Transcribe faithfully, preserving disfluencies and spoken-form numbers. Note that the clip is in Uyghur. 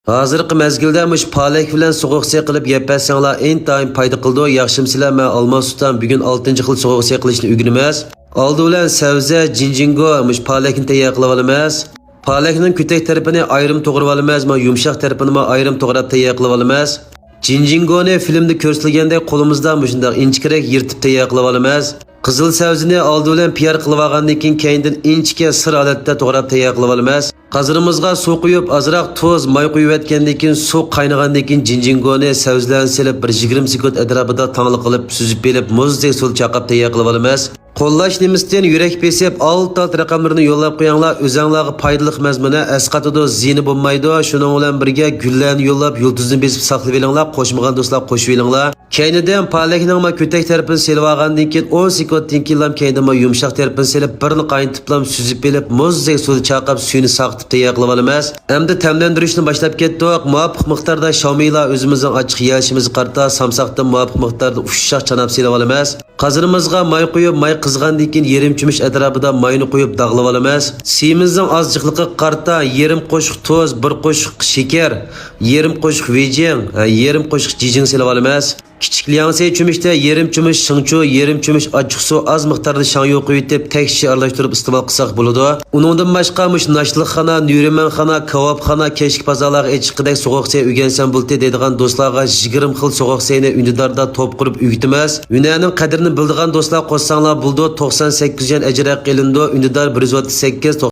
ھازىرقى مەزگىلدە مۇشۇ پالەك بىلەن سوغۇق سەي قىلىپ يەپ بەرسەڭلار ئىنتايىن پايدا قىلىدۇ. ياخشىمۇسىلەر، مەن ئالماس سۇلتان، بۈگۈن ئالتىنچى خىل سوغۇق سەي قىلىشنى ئۆگىنىمىز. ئالدى بىلەن سەۋزە، جىنجىڭگو، مۇشۇ پالەكنى تەييار قىلىپ ئالىمىز. پالەكنىڭ كۆتەك تەرىپىنى ئايرىم توغراپ ئالىمىز، مانا يۇمشاق تەرىپىنىمۇ ئايرىم توغراپ تەييار قىلىپ ئالىمىز. جىنجىڭگونى فىلىمدا كۆرسىتىلگەندەك قولىمىزدا مۇشۇنداق ئىنچىكىرەك يىرتىپ تەييار قىلىپ ئالىمىز. قىزىل سەۋزىنى ئالدى بىلەن پىيار قىلىپ ئالغاندىن كېيىن، كەينىدىن ئىنچىكە سىر ھالەتتە توغراپ تەييار قىلىپ ئالىمىز. قازىنىمىزغا سۇ قۇيۇپ، ئازراق تۇز، ماي قۇيۇۋەتكەندىن كېيىن، سۇ قاينىغاندىن كېيىن جىنجىڭگونى سەۋزىلەرنى سېلىپ، بىر يىگىرمە سېكۇنت ئەتراپىدا تاڭلا قىلىپ سۈزۈپ ئېلىپ، مۇزدەك سۇدا چايقاپ تەييار قىلىپ ئالىمىز. قوللاش نېمىسىدىن يۈرەك بېسىپ، ئالتە ئالتە رەقەملىرىنى يوللاپ قويۇڭلار. ئۆزەڭلارغا پايدىلىق مەزمۇنە ئەسقاتىدۇ، زىيىنى بولمايدۇ. شۇنىڭ بىلەن بىرگە گۈللەرنى يوللاپ، يۇلتۇزنى بېسىپ ساقلىۋېلىڭلار. قوشمىغان دوستلار قوشۇۋېلىڭلار. كەينىدىن پالەكنىڭ ما كۆتەك تەرىپىنى سېلىۋالغاندىن كېيىن، ئون سېكۇنتتىن كېيىنلا كەينىدىن ما يۇمشاق تەرىپىنى سېلىپ، بىرنى قاينىتىپلا سۈزۈپ ئېلىپ، مۇزدەك سۇدا چايقاپ، سۈيىنى ساقىتىپ تەييار قىلىپ ئالىمىز. ئەمدى تەملەندۈرۈشنى باشلاپ كەتتۇق. مۇۋاپىق مىقداردا شاۋمىيلا، ئۆزىمىزنىڭ ئاچچىق يېيەلىشىمىزگە قارىتا سامساقتىن مۇۋاپىق مىقداردا ئۇششاق چاناپ سېلىپ ئالىمىز. قازىنىمىزغا ماي قۇيۇپ، ماي قىزغاندىن كېيىن يېرىم چۆمۈچ ئەتراپىدا ماينى قۇيۇپ داغلىۋالىمىز. سۈيىمىزنىڭ ئاز جىقلىقىغا قارىتا يېرىم قوشۇق تۇز، بىر قوشۇق شېكەر، يېرىم قوشۇق ۋېجىڭ، ھە، يېرىم قوشۇق جىجىڭ سېلىۋالىمىز. كىچىك لياڭسەي چۆمۈچتە يېرىم چۆمۈچ شىڭچۇ، يېرىم چۆمۈچ ئاچچىق سۇ، ئاز مىقداردا شاڭيۇ قۇيۇۋېتىپ، تەكشى ئارىلاشتۇرۇپ ئىستېمال قىلساق بولىدۇ. ئۇنىڭدىن باشقا مۇشۇ ناشتىلىقخانا، نۆرىمەنخانا، كاۋاپخانا، كەچلىك بازارلارغا ئېچىشقىدەك سوغۇق سەي ئۆگەنسەم بولدى دەيدىغان دوستلارغا يىگىرمە خىل سوغۇق سەينى ئۈندىداردا توپ قۇرۇپ ئۆگىتىمىز. ھۈنەرنىڭ قەدرىنى بىلىدىغان دوستلار قوشساڭلار بولىدۇ، توقسان سەككىز يۈەن ئەجىر ھەققى ئېلىنىدۇ، ئۈندىدار بىر يۈز ئوتتۇز سەككىز،